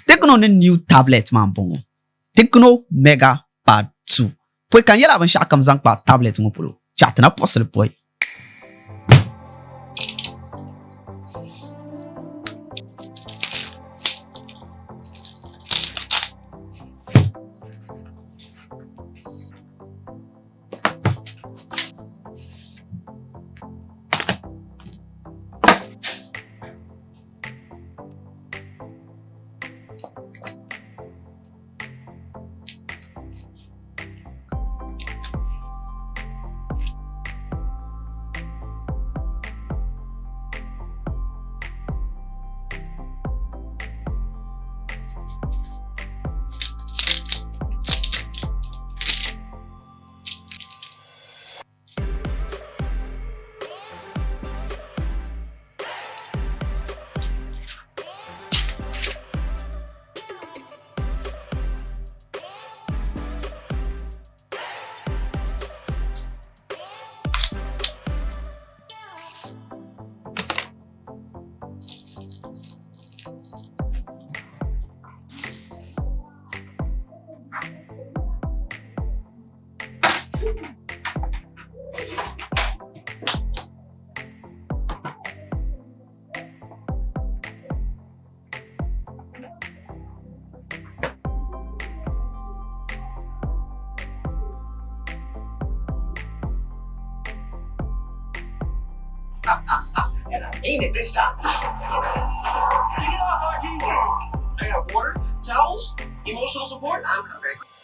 Tecno ni new tablet maa m-bɔŋɔ, Tecno Mega Pad 2. Pɔi ka n yɛl a binshɛɣu kam zaŋ kpa tablet ŋɔ polo, chɛɣu ti na puɣisili pɔi. And I mean it this time. Take it off, RG. I got water, towels, emotional support. I'm coming.